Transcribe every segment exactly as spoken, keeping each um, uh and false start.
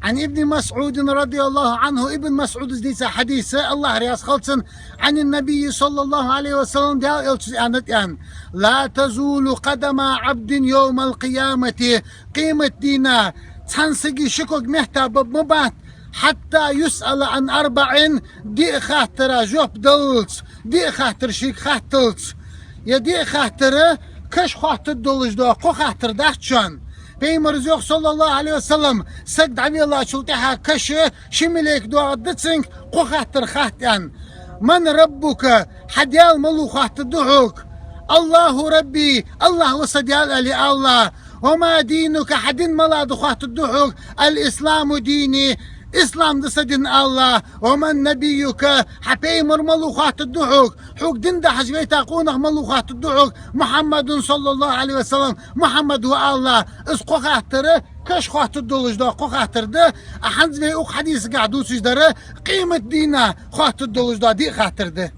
عن ابن مسعود رضي الله عنه, Ибн МасӀудас дийца хьадис, АллахӀ раьза хилва цунна, عن النبي صلى الله عليه وسلم, Даьла Элчас аьннад аьнна: لا تزول قدما عبد يوم القيامة, къематдийнахьа цхьан сага ши ког метта баьб ма бац, حتى يسأل عن أربع, диъ хаттара жоп даллалц, диъ хаттар шийга хатталц. Е диъ хаттар каша хоаттаргдолаш да, кхо хаттар дац шоана. Пайхамара йоах, صلى الله عليه وسلم, саг дӀавеллачул тӀехьагӀа каша ши малейк доагӀаргда цунга, кхо хаттар хатт аьнна: من ربك, хьа Даьла малув хоаттаргда хьога? الله ربي, АллахӀ ва са Даьла, аьле, АллахӀа. وما دينك, хьа ди малагӀа да хоаттаргда хьога? الإسلام ديني, ислам да са ди, АллахӀа. ومن نبيك, хьа пайхамар малув хоаттаргда хьога? Хьога ди дахьаш вайта къонах малув хоаттаргда хьога? محمد صلى الله عليه وسلم, Мухьаммад ва, АллахӀа. Из кхо хаттар каша хоаттаргдолаш да, кхо хаттар да, а хӀанз вай укх хьадисагахь дувцаш дар къематдийнахьа хоаттаргдолаш да, диъ хаттар да.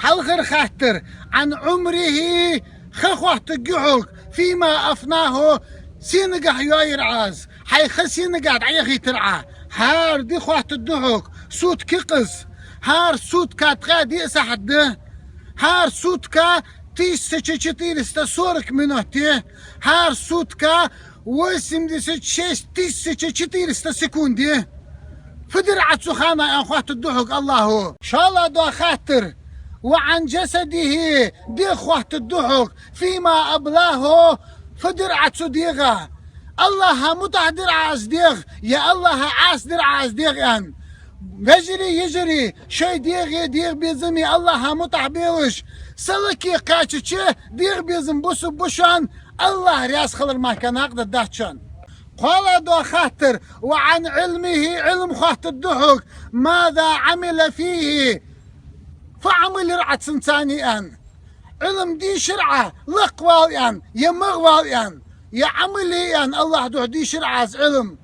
Хьалхара хаттар: عن عمره, ха хоаттаргья хьога, فيما أفناه, сенагахь йоайир Ӏа из, хьай ха сенагахь дӀаяхийтар Ӏа, хӀара ди хоаттаргда хьога, сутки кхы. ХӀара сутка ткъаь диъ сахьат да, хӀара сутка тысяча четыреста сорок минут я, хӀара сутка восемьдесят шесть тысяч четыреста секунд я. Фу дир Ӏа цу хана аьнна хоаттаргда хьога АллахӀа. ШоллагӀа дола хаттар: وعن جسده, дегӀ хоаттаргда хьога, فيما أبلاه, фу дир Ӏа цу дегӀа? АллахӀа мутӀахь дир Ӏа из дегӀ, е АллахӀа Ӏаса дир Ӏа из дегӀ аьнна. Вежарий, йижарий, шоай дегӀеи дегӀа безамеи АллахӀа мутӀахь белаш, салаке кхаьчача, дегӀа безам бусалба ба шоана, АллахӀ раьза хилар мара кхы накъадаргдац шоана. КхоалагӀа дола хаттар: وعن علمه, Ӏилма хоаттаргда хьога, ماذا عمل فيه, фу Ӏамал йир Ӏа цунца аьнна. Ӏилма дийшар Ӏа, лакхвала аьнна, е магӀвала аьнна, е Ӏамал е аьнна, АллахӀа духьа дийшар Ӏа из Ӏилма.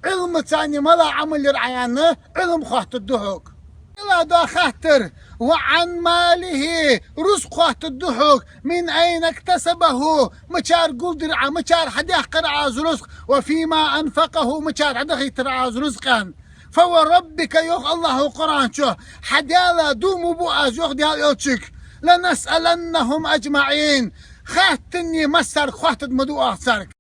Ӏилмаца малагӀа Ӏамал йир Ӏа аьнна, Ӏилма хоаттаргда хьога. ШоллагӀа дола хаттар: وعن ماله, рузкъ хоаттаргда хьога, من أين اكتسبه, мичара гулдир Ӏа, мичара хьадаьккхар Ӏа из рузкъ, وفيما أنفقه, мичара хьадахийтар Ӏа из рузкъ аьнна. فوربك, йоах АллахӀа Къуръан чу, хьа Даьла дув ма буъ аз, йоах Даьла Элчага, لنسألنهم أجمعين, хаттанне массарга хоаттаргма дуъ аз царга.